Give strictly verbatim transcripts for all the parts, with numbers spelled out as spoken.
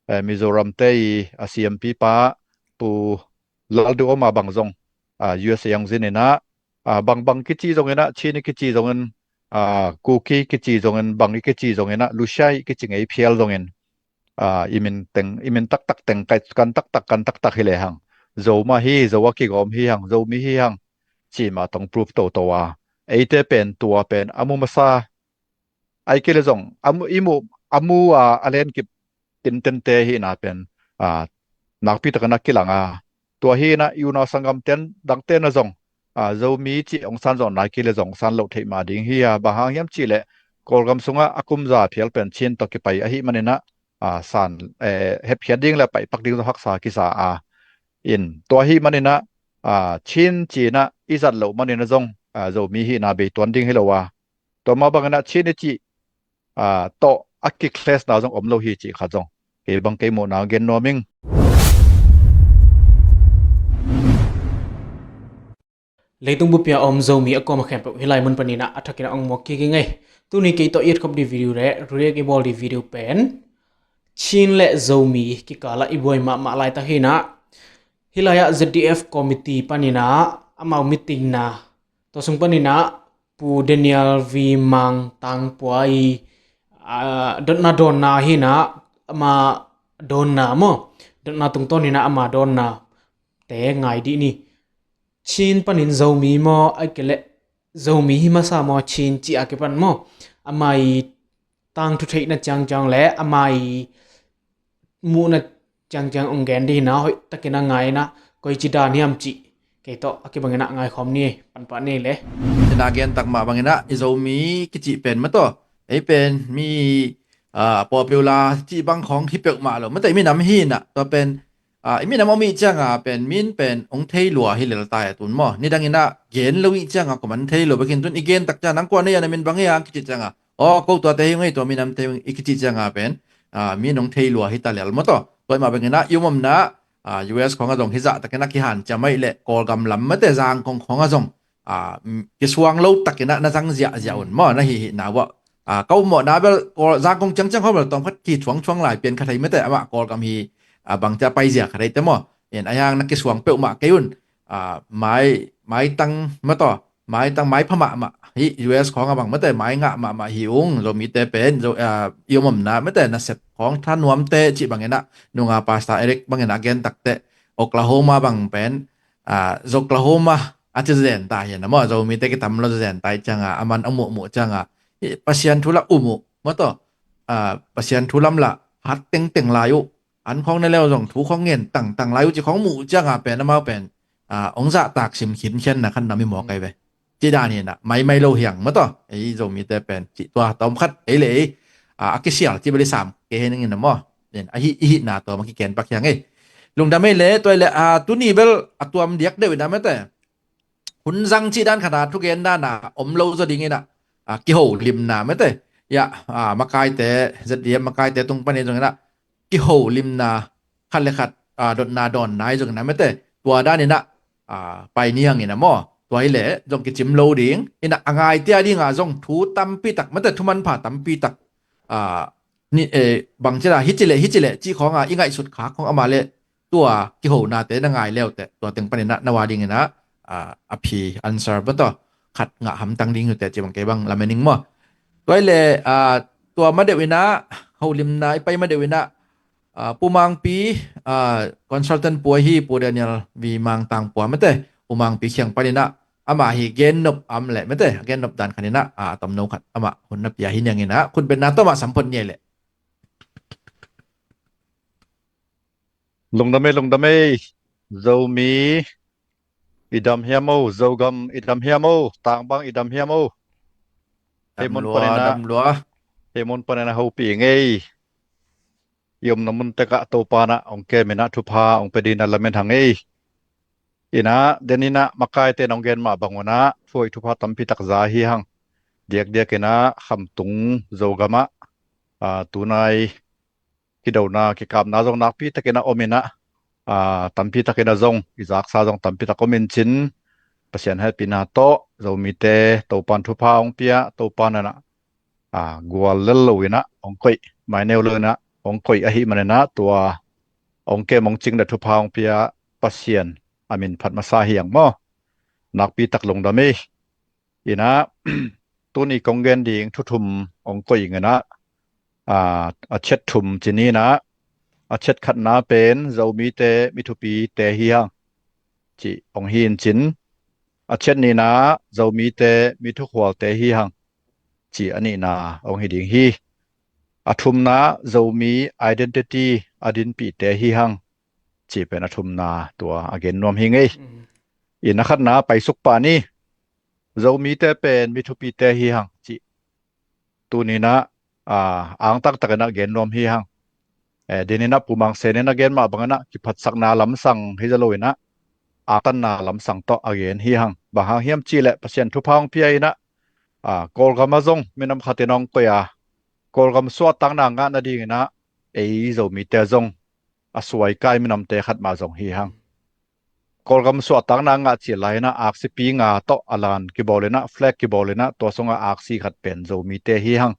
eh, Mizoram te i a C M P pa Pu Lalduhoma bang zong, ah, U S A hong zin inah, ah, bangbang kici zonginah, Chin i kici zongin, ah, Kuki kici zongin, bang i kici zonginah, Lushai i kici ngei phial zongin, ah, i min teng, i min taktak teng, kai, kan taktak, kan taktak hi lehang, Zo mah hi, Zo a kigawm hi hang, Zomi hi hang, ci mah tong proof toto a, eite pen tua pen a mu masa, ai kei le zong a mu, i mu, a mu a, a lenkip tintente hihna pen, ah, nakpi takin a kilang a, tua hi inah i unau sanggamten dangte na zong, ah, Zomi cih hong san zong nai kei le zong san loh theih mah ding hi a, bang hang hiam cih leh Kawlgam sungah a kumza phial pen Chin tawh kipai ahih maninah, ah, san, eh, hepkhiat ding le paihpak ding zong haksa kisa a, in tua ahih maninah, ah, Chin ci inah i zat loh maninah zong, ah, Zomi hihna bei tuan ding hi lo a, tua mah banginah Chin i cih, ah, tawh a kiclash na zong om lo hi cih khat zong kei bang kei muhna gen nuam ing. Leitung bupia om Zomi a kuama khempeuh hih lai mun paninah a thakinah ong muak kik ing ei. Tuni kei tawh i etkhop ding video le react i bawl ding video pen Chin le Zomi kikalah i buai mahmah laitak hinah, hih lai-ah Z D F committee paninah amau meeting na, tua sung paninah Pu Daniel V Mang Tangpua i, ah, dotna dawnna hinah, ama dawnna maw, dotna tungtawn hinah ama dawnna te ngai dih ni. Chin panin Zomi maw, ai kei leh Zomi hi masa maw, Chin cih a kipan maw, ama i tangthu theihna ciangciang le ama i muhna ciangciang ong gen dih hinah, hoih takin a ngai inah, koici dan hiam cih kei tawh a kibanginah ngaikhawm ni, panpah ni le. Ina gen tak mah banginah i Zomi kici pen mataw, ei pen mi, ah, popular cih bang khawng hi peuhmah lo mataw, i minam hinah tua pen, ah, i minam om ih cianga pen min pen ong thei lua hi lel tai a tun maw, nidanginah gen lo ih cianga kuaman thei lo bekin tun i gen tak ciang nang kua nei a na min bang hi a kici cianga, aw, ko tuate hi ngei, tua minamte hi i kici cianga pen, ah, mi nong thei lua hi ta lel mataw. Tua i mah banginah i um omna, ah, U S khawng a zong hizah takin a kihanciam ahih leh Kawlgam lam mate Zangkong khawng a zong, ah, kisuang lo takinah na zang ziahziah un maw, na hihihna uah, ah, ka ummawhna bel Zangkong ciangciang khawng bel tawmkhat kithuangthuang lai pian kha thei mate, amah Kawlgam hi, ah, bangcia paizia kha theite maw. In a hiang na kisuang peuhmah kei un, ah, mai, maitang mataw, maitang maipha mahmah hi, U S khawng a bang mate mai ngah mahmah hi ung, Zomite pen, Zo, ah, i om omna mate nasep khawng thanuamte cih banginah, nunga Pastor Eric banginah gen takte, Oklahoma bang pen, ah, Zoklahoma a ci zen ta hi na maw, Zomite kitam lo zen ta ih cianga, aman a muhmuh cianga, hi, Pasian thu lah um uh mataw, ah, Pasian thu lam lah hat tengteng lai uh, an khawng ne leu zong thu khawng ngen tangtang lai uh ci khawng muh cianga pen amau pen, ah, ong zahtak sim khinkhianna khat na mi mawk ai ve. Ci dan hinah maimai lo hiang mataw, ei Zomite pen cih tua tawmkhat ei le ei, ah, a kisial ci bel i sam kei hi ning in a maw. Nen, a hih, i hihna tua ma kiken pak hiang ei. Lungdam ei le, tua ei le, ah, tuni bel a tuam diak deuh inah mate, hun zang cih dan khatah thugen dana om lo zaw dinginah, ah, kiholimna mate, ya, ah, makaite, Z D M makaite tung panin zonginah kiholimna khat le khat, ah, dotna dawnna i zonginah mate, tua daninah, ah, pai niangin a maw, tua hi leh zong kicim lo ding inah, a ngaitia dingah zong thu tampitak mate, thu manpha tampitak, ah, ni, eh, bangci la, hici leh, hici leh cih khawnga i ngaihsut khak khawng amah le tua kihonate na ngai leuteh, tua teng paninah na wa dinginah, ah, a phi answer bataw khat ngah hamtang ding hiuteh ci bang kei bang lamen ing maw. Tua hi leh, ah, tua madeuh inah, holimna i pai madeuh inah, ah, Pu Mangpi, ah, consultant pu ahi Pu Daniel V Mang Tangpua mate, Pu Mangpi khiang paninah amah hi gennop am le mate, gennop dan khaninah, ah, a tomno khat amah hun na pia hi nianginah khutbetna tawmah samphot ni ei le. Lungdam ei, lungdam ei. Zomi i dam hiam o, Zogam i dam hiam o, Tangbang i dam hiam o. Hei mun paninah, hei mun paninah hopih ing ei. I omna mun tekah Topa nah ong keminah thupha ong pia dinah lamen hang ei. Inah deninah makaite nong gen mah bangunah thuhoih thupha tampitak za hi hang. Diakdiak inah Khamtung Zogamah, ah, tunai kidona kikapna zong nakpi takinah om inah, ah, tampi takinah zong i zaksa zong tampitak om in cin, Pasian hehpihna tawh Zomite Topan thupha hong pia, Topan anah, ah, gual lel lo inah hong koih, maineu lo inah hong koih ahih maninah tua hong kem hong cingna thupha hong pia Pasian a min phat masa hi ang maw. Nakpi tak lungdam hi. Inah tuni kong gen ding thu thum hong koih inginah a, a chet thum ci ninah a chet khatna pen Zomite mi thupite hi hang ci hong hi in cin, a chet nihna Zomite mi thukhualte hi hang ci a nihna hong hi ding hi. A thumna Zomi identity a dinpihte hi hang ci pen a thumna tua a gen nuam hi ngei. Inah khatna paisuk pah ni. Zomite pen mi thupite hi hang ci tuninah a, angtang takinah gen nuam hi hang. Eh, dininah Pu Mang Sen in a gen mah banginah kiphatsakna lamsang hi zalo inah angtanna lamsang tawh a gen hi hang. Bang hang hiam cihleh Pasian thupha hong pia inah a, Kawlgam ah zong minam khatin hong koih a, Kawlgam suahtakna ngah nadinginah ei Zomite zong a suaikai minamte khat mah zong hi hang. Kawlgam suahtakna ngah cil lai inah aksipi nga tawh a lan kibawl inah flag kibawl inah tua sungah aksi khat pen Zomite hi hang.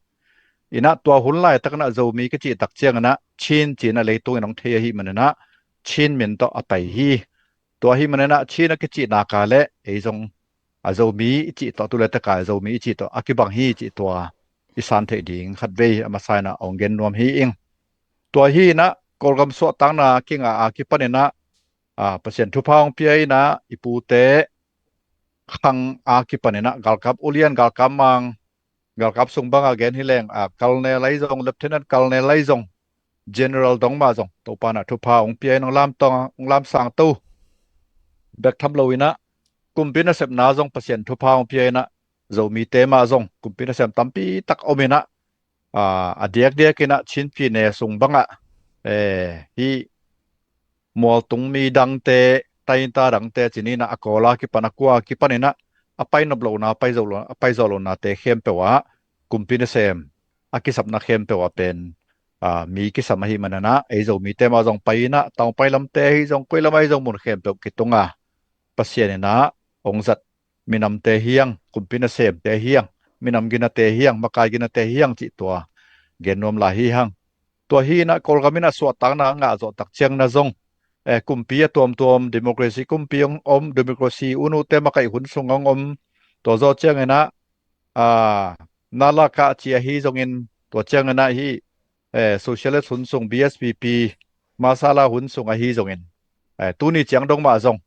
Inah tua hun laitakinah Zomi kicih tak cianginah Chin cinah leitungin hong thei ahih maninah Chin min tawh a pai hi. Tua ahih maninah Chin a kicih naka le ei zong a Zomi i cih tawh tu le taka Zomi i cih tawh a kibang hi cih tua i san theih ding khatvei a masa inah hong gen nuam hi ing. Tua hi inah Kawlgam suahtakna kingah a kipaninah a, Pasian thupha hong pia inah i pute khang a kipaninah galkap ulian, galkap mang, galkap sung banga gen hi leng a, Colonel ahi zong, Lieutenant Colonel ahi zong, General dong mah zong Topa inah thupha hong pia in hong lamtang hong lamsangto bek tham lo inah kumpi nasepna zong Pasian thupha hong pia inah Zomite mah zong kumpi nasem tampi tak om inah a, a diakdiak inah Chin pyine sung bangah eh, hih mualtung mi dangte, tainta dangte ci ninah a Kawl a kipan a kua a kipan inah a pai nop lohna, a pai zawh lo, a pai zawh lohnate khempeuh ah kumpi nasem a kisapna khempeuh ah pen a, mi kisam ahih maninah ei Zomite mah zong pai inah tangpai lamte ahi zong koi lam ahi zong mun khempeuh kitung a Pasian inah hong zat minamte hi hang, kumpi nasemte hi hang, minam ginate hi hang, makai ginate hi hang cih tua gen nuam lai hi hang. Tua hi inah Kawlgam inah suahtakna a ngah zawh tak ciangna zong eh, kumpi a tuamtuam, democracy kumpi hong om, democracy unute makaih hun sung hong om. Tua zawh cianginah a, nalakah ci ahi zongin tua cianginah hih eh, socialist hun sung B S P P masala hun sung ahi zongin eh, tuni ciang dong mah zong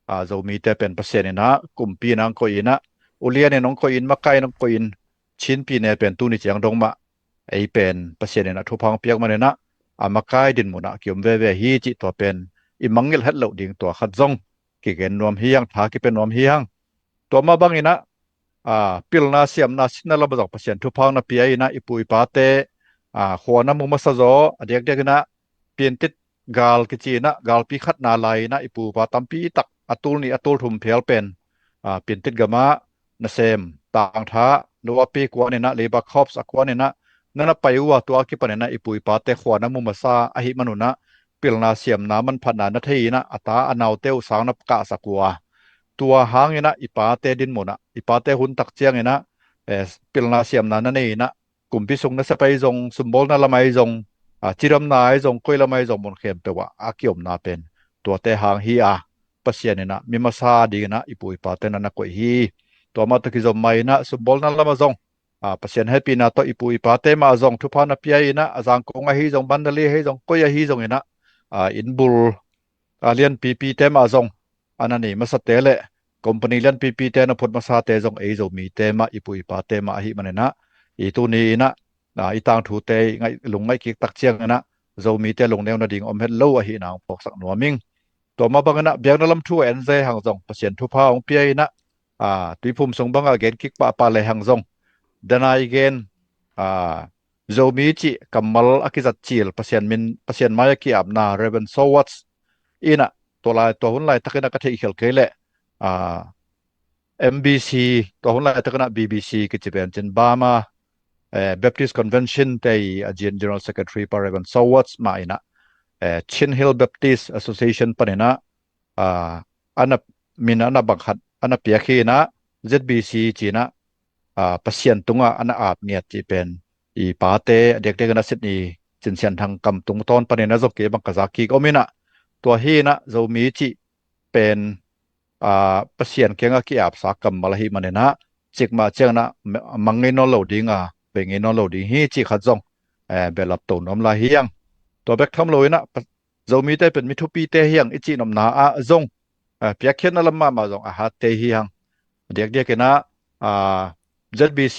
a, Zomite pen Pasian inah kumpi inah hong koih inah ulian in hong koih in, makai in hong koih in, Chin pyine pen tuni ciang dong mah ei pen Pasian inah thupha hong piak maninah a makai dinmunah kiom veve hi cih tua pen i mangngilh het loh ding tua khat zong kigen nuam hi hang, tha kipia nuam hi hang. Tua mah banginah a, pilna siamna sinna lam zong Pasian thupha hong na pia inah i pu i pate a, khua na mu masa zaw a diakdiak inah Piantit gal kici inah galpi khatna lai inah i pu i pa tampi tak a tul nih a tul thum phial pen a, Piantit gamah nasem tangtha nuapi kuan inah Labour Corps a kuan inah na na pai uh a tua kipan inah i pu i pate khua na mu masa ahih manunah pilna siamna manphatna na thei inah a ta a naute uh sang na kahsak uh a tua hang inah i pate dinmunah i pate hun tak ciang inah eh, pilna siamna na nei inah kumpi sung nasep ahi zong, sumbawlna lam ahi zong a, cidamna ahi zong, koi lam ahi zong mun khempeuh ah a kiomna pen tuate hang hi a Pasian inah mi masa ding inah i pu i pate na na koih hi. Tua mah tawh kizom mah inah sumbawlna lamah zong a, Pasian hehpihna tawh i pu i pate mah zong thupha na pia inah a Zangkong ahi zong, Mandalay ahi zong, koi ahi zong inah a, innbul a, lianpipite mah zong a na nei masate le company lianpipite na phut masate zong ei Zomite mah i pu i pate mah ahih maninah i tuni inah a, i tangthute i ngaih, lungngaih kik tak ciang inah Zomite lungneu nading om het lo ahihna hong phawksak nuam ing. Tua mah bang inah biakna lam thu a en ze hang zong Pasian thupha hong pia inah a, Tuiphum sung bangah gen kik pahpah le hang zong dana i gen a, Zomi cih kammal a kizat cil Pasian min, Pasian mai a ki-apna Reverend Sowatch inah tua lai, tua hun laitak inah ka theihkhial kei leh a, M B C, tua hun laitak inah B B C kici pen cin Burma eh, Baptist Convention te i a Gen-, General Secretary pa Reverend Sowatch mah inah eh, Chin Hill Baptist Association pan inah a, a na min a na bang khat a na piak hi inah Z B C ci inah a, Pasian tungah a na ap ngiat cih pen i pate a diakdiak inah Sydney Cin Sian Thang kam tungtawn panin ah zong kei bang ka zak kik om in ah, tua hi in ah Zomi cih pen, aa, Pasian kiangah ki-apsa kammal ahih manin ah, cikmah ciangin ah ma-, mang ngei nawn lo ding a, bei ngei nawn lo ding hi cih khat zong, eh, behlap to nuam lai hi hang. Tua bek tham lo in ah, pa-, Zomite pen mi thupite hi hang i cih nopna ah zong, eh, piakkhiatna lam mahmah zong a hatte hi hang. Diakdiak in ah, aa, Z B C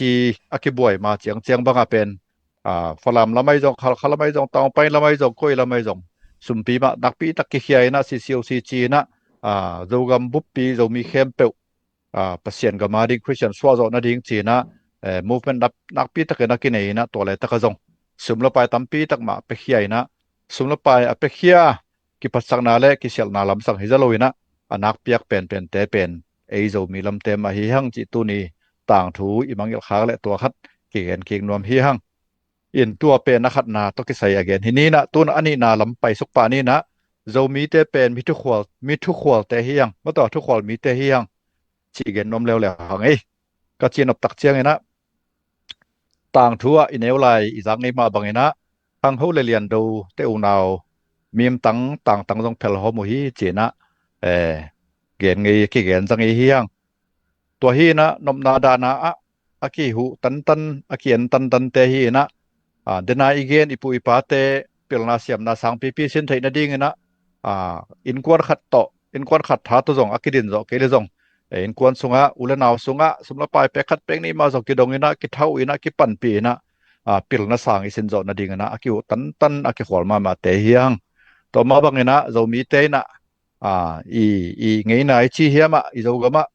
a kibuai ma ciangciang bangah pen, aa, Falam lam ahi zong, Khalkha lam ahi zong, Tawngpain lam ahi zong, koi lam ahi zong, sumpi mah nakpi tak kikhia in ah, C C O C ci in ah, aa, Zogam buppi Zomi khempeuh, aa, Pasian gam a ding, Khristian suahzawh nading ci in ah, eh, movement nak-, nakpi takin a kinei in ah, tua laitak ah zong sum le pai tampi tak mah a piakhia in ah, sum le pai a piakhia, kiphatsakna le kisialhna lamsang hi zaw lo in ah, a nakpiak penpente pen ei Zomi lamte mah hi hang cih tuni tangthu i mangngilh khak leh tua khat kigen kik nuam hi hang. In tua pen a khatna tawh kisai a gen hi ni in ah, tun a nihna lam paisuk pah ni in ah, Zomite pen mi thukhual, mi thukhualte hi hang, maw tua, thukhual mite hi hang cih gen nuam leuleu hang ei. Ka cih nop tak ciangin ah, tangthu ah i neu lai i zak ngei mah bangin ah, khangho le liando te unau mimtang tangtang zong phelhawm uh hi ci in ah, eh, gen ngei, kigen zang ngei hi hang. Tua hi in ah, nopna dahna ah a kihuh tantan, a ki-en tantante hi in ah, aa, dena i gen i pu i pate pilna siamna sangpipi sin theih nading in ah, aa, innkuan khat tawh, innkuan khat tha tawh zong a kidin zawh kei le zong, eh, innkuan sungah, u le nau sungah sum le pai pek khat pek nih mah zong kidong in ah, kithauh in ah, kipanpih in ah, aa, pilna sang i sin zawh nading in ah a kihuh tantan, a kikhual mahmahte hi hang. Tua mah bangin ah Zomite in ah, aa, i, i ngeina i ci hiam ah, i Zogam ah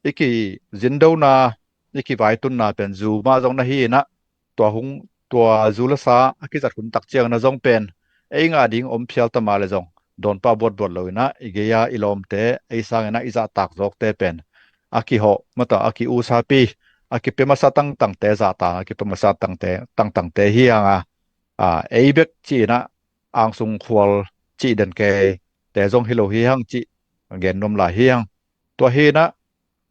i kizindona, i kivaitunna pen zu mah zong na hi in ah, tua hung, tua zu le sa a kizat hun tak ciangin ah zong pen ei ngah ding om phial ta mah le zong, dawnpa buatbuat lo in ah, i gei a i lawmte, ei sangin ah i zahtak zawkte pen a kihawh, maw tua, a ki-usapi, a kipia masa tangtangte, zahtak a kipia masa tangte, tangtangte hi hang a, aa, ei bek ci in ah angsung khual cih den keite zong hi lo hi hang cih gen nuam lai hi hang. Tua hi in ah,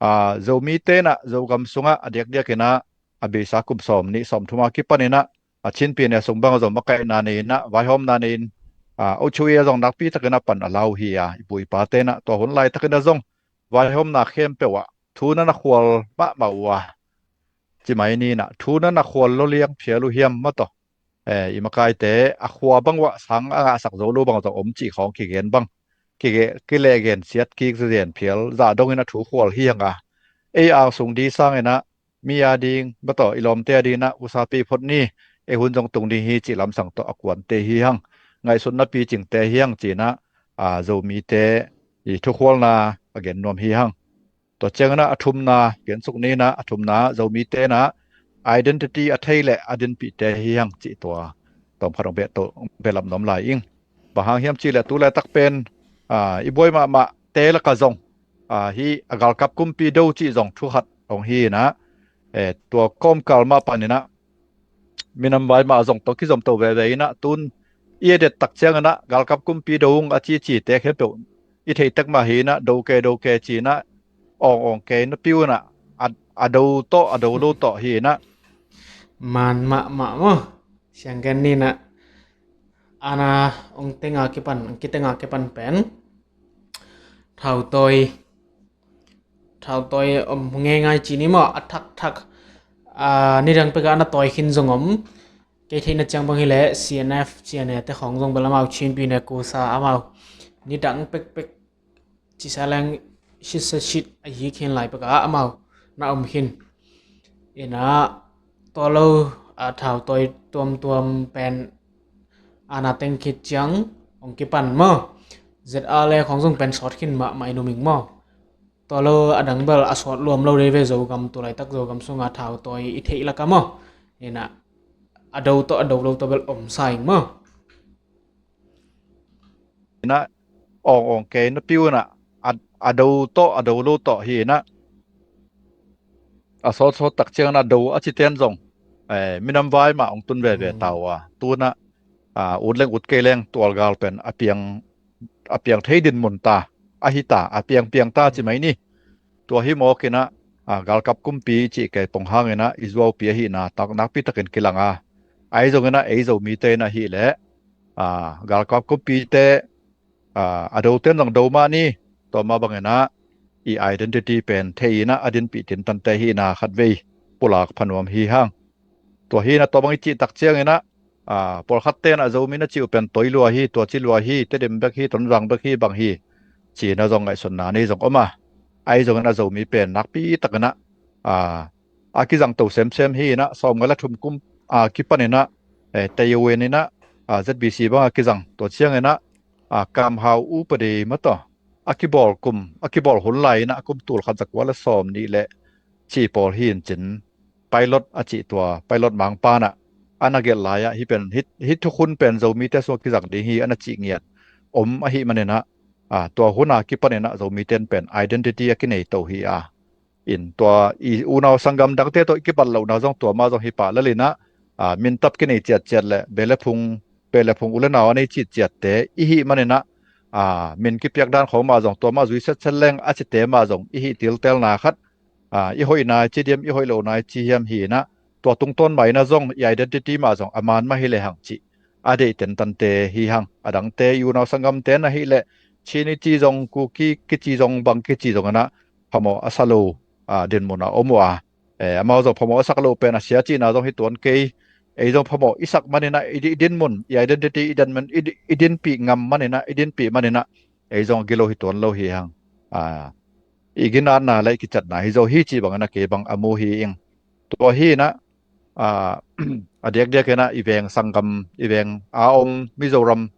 aa, Zomite in ah Zogam sungah a diakdiak in ah a beisa kum sawm nih sawm thum a kipan in ah, a Chin Pyine sung bang zong makaihna nei in ah, vaihawmna nei in, aa, ochu i a zong nakpi takin ah pan a la uh hi a, i pu i pate in ah tua hun laitakin ah zong vaihawmna khempeuh ah thu na na khual mahmah uh a, ci mai ni in ah, thu na na khual lo liang phial uh hiam, maw tua, eh, i makaite a khua bang uah sang a ngahsak zo lo bang zong om cih khawng kigen bang, kige-, kilehgen siat kik zenzen phial zah dongin a thu khual hi hang a, ei angsung di sangin ah mi a ding, maw tua, i lawmte a dingin ah usapi phot ni, ei hun zong tung ding hi cih lamsang tawh a kuante hi hang. Ngaihsutna picingte hi hang ci in ah, aa, Zomite i thukhualna a gen nuam hi hang. Tua ciangin ah a thumna gensuk ni in ah, a thumna Zomite in ah identity a thei le a dinpihte hi hang cih tua tawmkhat hong beh to, behlap nuam lai ing. Bang hang hiam cih leh tu laitak pen, aa, i buai mahmahte lakah zong, aa, hih a galkap kumpi do cih zong thu khat hong hi in ah, eh, tua kawmkal mah panin ah minam vai mah zong tawh kizom to veve in ah, tun i a det tak ciangin ah galkap kumpi do ung a cicite khempeuh i theih tek mah hi in ah, do ke, do ke ci in ah, awng awng ke na piu in ah, a, a do tawh a do lo tawh hi in ah. Man mahmah maw. Siang gen ni in ah, ana ong tenga kipan, ong kitenga kipan pen thautawi, thautawi om ngeingai ci ni maw, a thakthak, aa, nidang pekah na tawi khin zong om. Kei theihna ciang bang hileh C N F, C N A te khawng zong bel amau Chin Pyine kusa amau nidang pekpek cisa leng sitsa sit a hi khin lai pekah amau na om khin. Ina tua lo, a, thautawi tuamtuam pen ana teng khit ciang ong kipan maw. Z R le khawng zong pen sawt khin mahmah in um ing maw. Tua lo a dang bel a sawt luam lo dei ve, Zogam tu laitak Zogam sunga thautawi i theih lakah maw. Ina a do tawh a do lo tawh bel om sa ing maw. Ina awng awng kei na piu ina a, a do tawh a do lo tawh hi ina a sawt sawt tak ciangin a do a ci ten zong, eh, minam vai mah ong tun veve ta uh a, tuna, ah, ut leng ut kei leng tualgal pen a piang, a piang thei dinmun ta ahi ta, a piang piang ta ci mai ni. Tua hi mawk ina, ah, galkap kumpi cih kei pong hang ina i zuaupi ahihna tak nakpi takin kilang a, Ahi zongin ah ei Zomite in ahih leh, aa, galkap kumpite, aa, a dote in zong do mah ni, tua mah bangin ah i identity pen thei in ah a dinpih tintante hi in ah khatvei pulak phanuam hi hang. Tua hi in ah tua bang i cih tak ciangin ah, aa, pawlkhatte in ah Zomi na cih uh pen Toi lua hi, tua ci lua hi, Tedim bek hi, Tonzang bek hi, bang hi, ci in ah zong ngaihsutna nei zong om a. Ahi zongin ah Zomi pen nakpi takin ah, aa, a kizang to semsem hi in ah, sawmnga le thum kum, aa, kipan in ah, eh, Taiwan in ah, aa, Z B C bang a kizang, tua ciangin ah, aa, Kam Hau U Pade mah tawh a kibawl kum, a kibawl hun lai in ah, a kum tul khat za kua le sawmnih le cih pawl hi in cin, pilot a cih tua, pilot mangpa in ah a na gelh lai ah, hih pen, hih, hih thukhun pen Zomite sungah kizang ding hi a na cih ngiat om ahih manin ah, aa, tua hun a kipan in ah Zomite in pen identity a kinei to hi a. In tua i unau sanggam dangte tawh i kibat lohna zong tua mah zong hi pah lel in ah, aa, mintap kinei ciatciat le beh le phung, beh le phung, u le nau a nei citciatte i hih manin ah, aa, min kipiak dan khawng mah zong tua mah zui setset leng a cite mah zong i hih tiltelna khat, aa, i hoihna i ci diam, i hoih lohna i ci hiam hi in ah, tua tungtawn mah in ah zong i identity mah zong a man mah hi lehang cih a deih tentante hi hang. A dangte i unau sanggamte in ahih leh Chin i ci zong, Kuki kici zong, bang kici zong in ah phamawh a sa lo, aa, dinmun a om uh a. Eh, amau zong phamawh a sak loh pen a sia cihna zong hi tuan kei. Ei zong phamawh i sak manin ah i di-, i dinmun, i identity, i dinmun, i di-, i dinpih ngam manin ah, i dinpih manin ah ei zong a gilo hi tuan lo hi hang. Aa, i ginatna le i kicatna hi zo hi cih bangin ah kei bang a mu hi ing. Tua hi in ah, aa, a diakdiak in ah i veng sanggam, i veng a om Mizoram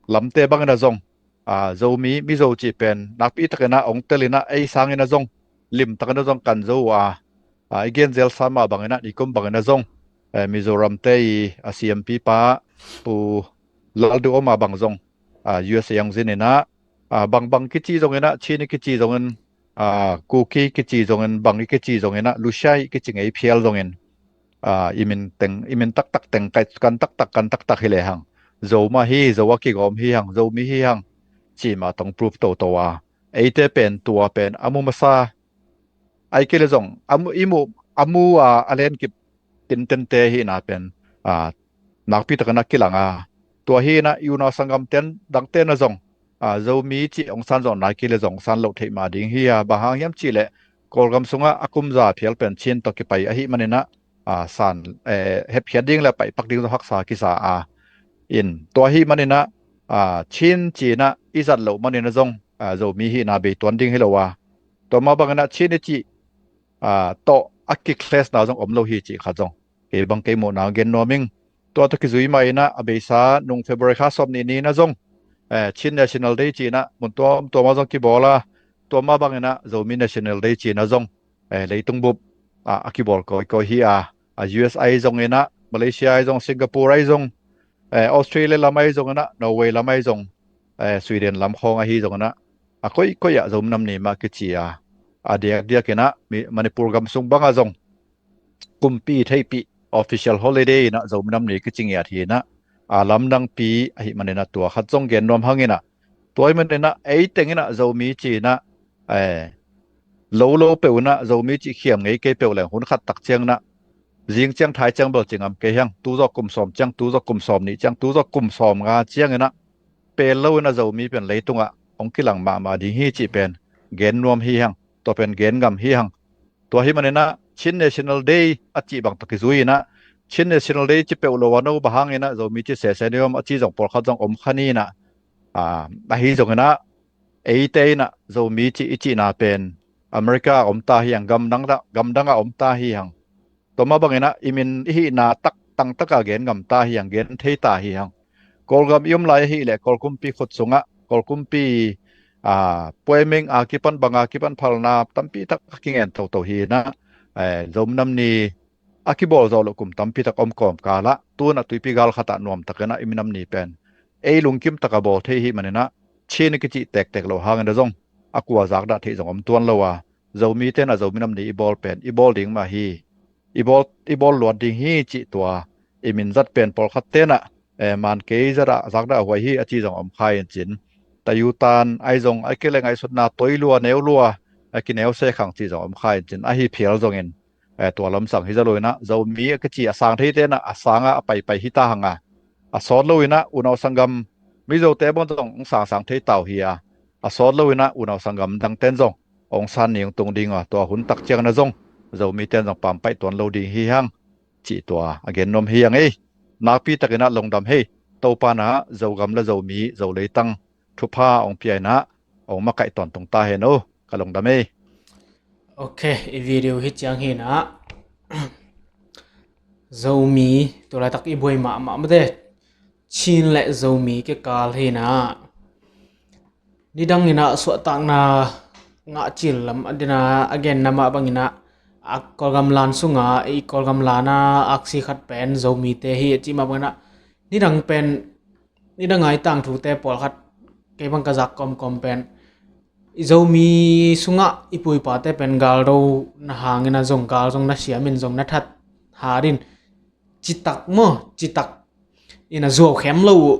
lamte bangin ah zong, aa, Zomi, Mizo cih pen nakpi takin ah ong tel in ah ei sangin ah zong limtakin ah zong kan zo uh a. Aa, i gen zelsa mah bangin ah nikum bangin ah zong, eh, Mizoramte i a C M P pa Pu Lalduhoma bang zong, aa, U S A hong zin in ah, aa, bangbang kici zongin ah, Chin i kici zongin, aa, Kuki kici zongin, bang i kici zongin ah, Lushai i kici ngei phial zongin, aa, i min teng, i min taktak teng, kai kan taktak, kan taktak hi lehang, Zo mah hi, Zo a kigawm hi hang, Zomi hi hang cih mah tawh proof toto a. Eite pen tua pen a mu masa, ahih kei leh zong a mu, i mu, a mu a, a lenkip tintente hihna pen, aa, nakpi takin ah kilang a. Tua hi in ah i unau sanggamte in, dangte in ah zong, aa, Zomi cih ong san zong nai kei leh zong san loh theih mah ding hi a, bang hang hiam cih leh Kawlgam sungah a kum za phial pen Chin tawh kipai ahih manin ah, aa, san, eh, hepkhiat ding le paihpak ding zong haksa kisa a. In tua ahih manin ah, aa, Chin ci in ah i zat loh manin ah zong, aa, Zomi hihna bei tuan ding hi lo a. Tua mah bangin ah Chin i cih, aa, tawh a ki-clash-na zong om lo hi cih khat zong kei bang kei muhna gen nuam ing. Tua tawh kizui mah in ah a beisa nung February kha sawmnih ni in ah zong, eh, Chin National Day ci in ah mun tuamtuam ah zong kibawl a, tua mah bangin ah Zomi National Day ci in ah zong, eh, leitung bup, ah, a kibawl kawikawi hi a. A U S ahi zongin ah, Malaysia ahi zong, Singapore ahi zong, eh, Australia lam ahi zongin ah, Norway lam ahi zong, eh, Sweden lam khawng ahi zongin ah, a koikoi ah Zomi Nam Ni mah kici a. A diakdiak in ah, mi-, Manipur gam sung bang ah zong kumpi theihpih official holiday in ah Zomi Nam Ni kici ngiat hi in ah, a lamdangpi ahih manin ah tua khat zong gen nuam hang in ah, tua ahih manin ah ei teng in ah Zomi ci in ah, eh, lo lo peuh in ah, Zomi cih khiam ngei kei peuh leng hun khat tak ciangin ah, zing ciang thai ciang bel ci ngam kei hang, tu zawh kum sawm ciang, tu zawh kum sawmnih ciang, tu zawh kum sawmnga ciangin ah pel lo in ah Zomi pen leitungah hong kilang mahmah ding hi cih pen gen nuam hi hang, tua pen gen ngam hi hang. Tua ahih manin ah Chin National Day a cih bang tawh kizui in ah, Chin National Day ci peuh lo a, no bang hangin ah Zomi ci sese ni om a ci zong pawlkhat zong om kha ni in ah, aa, ahi zongin ah eite in ah Zomi cih i cihna pen America ah om ta hi hang, gamdang ah, gamdang ah om ta hi hang. Tua mah bangin ah i min i hihna tak tangtak a gen ngam ta hi hang, gen thei ta hi hang. Kawlgam i om lai ahih leh Kawl kumpi khut sungah, Kawl kumpi, aa, puaimeng a kipan, bang a kipan phalna tampi tak a kingen toto hi in ah, eh, Zomi Nam Ni a kibawl zawh loh kum tampi tak om kawmkal ah, tu in ah tuipi gal khat ah nuam takin ah i Nam Ni pen ei lungkim tak a bawl thei ahih manin ah, Chin i kicih tektek loh hangin ah zong a kua zakdah theih zong om tuan lo a, Zomite in ah Zomi Nam Ni i bawl pen i bawl ding mah hi, i bawl, i bawl luat ding hi cih tua i min zat pen pawlkhatte in ah, eh, man kei zat ah zakdah huai hi a ci zong om kha in cin, tayutan ahi zong, ahih kei leh ngaihsutna toi lua, neu lua, a kineu se khang ci zong om kha in cin, ahi phial zongin, eh, tua lamsang hi zaw lo inah Zomi a kici a sang thei tenah a sanga a paipai hi ta hanga, a sawt lo inah unau sanggam Mizote bang zong hong sangsang thei ta uh hi a, a sawt lo inah unau sanggam dang ten zong hong san ni hong tung ding a, tua hun tak ciang na zong Zomi ten zong pampaih tuan lo ding hi hang cih tua a gen nuam hi hang ei. Nakpi takinah lungdam hei. Topa na Zogam le Zomi Zoleitang thupha hong pia inah hong makaih tawntung ta hen o. Ka lungdam ei. Ok, i video hi ciang hinah Zomi tulaitak i buai mahmah mate Chin le Zomi kikal hinah nidang inah suahtakna ngah cil lam a dina a genna mah banginah a Kawlgam lan sunga i Kawlgam lana aksi khat pen Zomite hi a cih mah banginah nidang pen nidang ai tangthute pawlkhat kei bang ka zak kawmkawm pen i Zomi sungah i puipate pen galdo na hangin a zong gal zong na siamin zong na that harin citak maw citak ina zuau khem lo uh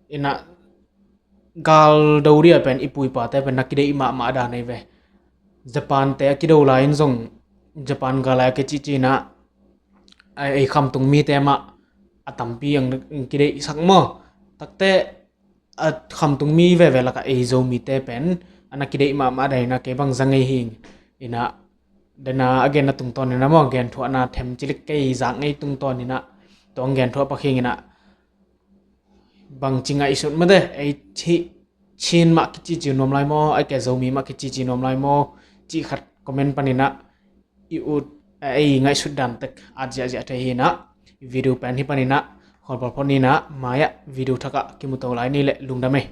ina galdo dia pen i puipate pen na kideih mahmah dan ei ve. Japan te a kido lai in zong Japan gal lai a kicihcih inah ei khamtung mite mah a tampi ang kideihsak maw? Takte a khamtung mi veve lakah ei Zomite pen a na kideih mahmah dan ina kei bang za ngei hi inah dena a genna tungtawn inah maw genthuahna them cilik kei zak ngei tungtawn inah tuang genthuah pakhiang inah bangci ngaihsut mate ei Chin mah kicihcih nuam lai maw, ai ke Zomi mah kicihcih nuam lai maw cih khat comment paninah i ut ei ngaihsut dan tek at ziahziah thei hinah i video pen hi paninah kholpawlphaw ninah mai-ah video thakah kimuto lai ni le lungdam ei.